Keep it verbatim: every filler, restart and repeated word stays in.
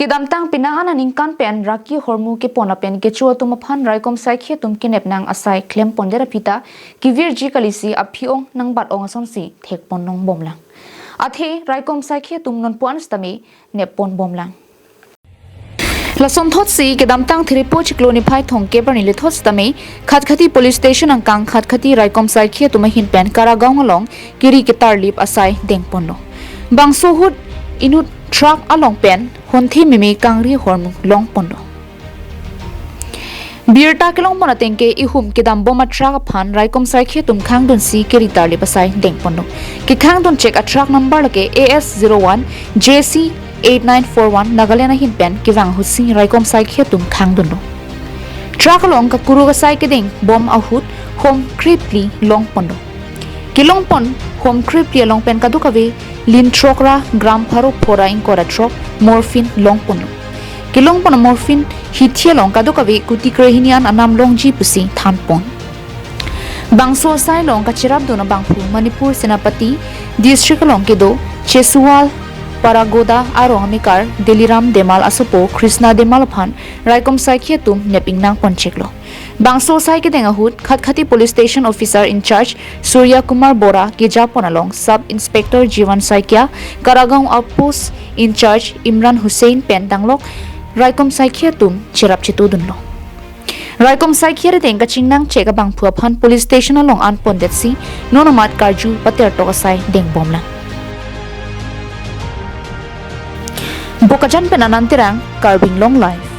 Kedamtang penang an aningkan pen raki hormu kepon lapen kecho atum aphan raikom saikhi atum kenep nang asai klem pondet aphi ta kevirji kalisi aphi-ong nangbat-ong asonsi thekpon longbomlang. Athe raikom saikhi atum nonpu-an sitame neppon bomlang. Lasonthotsi kedamtang Thiripo chiklo niphai thomkep arni lethot sitame Khatkhati Police Station angkang Khatkhati raikom saikhi atum ahin pen Karagaon along kiri ketarlip asai dengponlo. Bangso ahut inut truck along pen honthe meme kangri hormu longponlo. Birta kelongpon ateng ke ihum kedambom a-truck aphan raikom saikhi atum khangdunsi kiri tarlip asai dengponlo. Kekhangdun chek a-truck number lake A S zero one J C eight nine four one Nagaland ahin pen kevang ahutsi raikom saikhi atum khangdunlo. Truck along kakuruk asai kedengbom ahut hom krepli longponlo. Kelongpon hom krepli along pen kadokave lin throk ra gram pharo phora ingkoi ra throk morphine longponlo. Kelongpon morphine hithi along kadokave kuti krehini an anam longji pusi thanpon. Bangso asai along kacherapdun abangphu Manipur Senapati District along kedo Chesuwal Paragoda arong amekar Deliram Demal asopo Krishna Demal aphan raikom saikhi atum nep ingnang poncheklo. Bangso asai kedeng ahut Khatkhati Police Station Officer in Charge Surya Kumar Bora kejapon along Sub Inspector Jivan Saikia, Karagaon Outpost in Charge Imran Hussain pen danglok raikom saikhi atum cherap chetudunlo. Raikom saikhi arideng kachingnang chek abangphu aphan police station along an pondetsi non amat karju patertok asai dengbomlang. Bokajan pen Anand Terang, Karbi Anglong Live.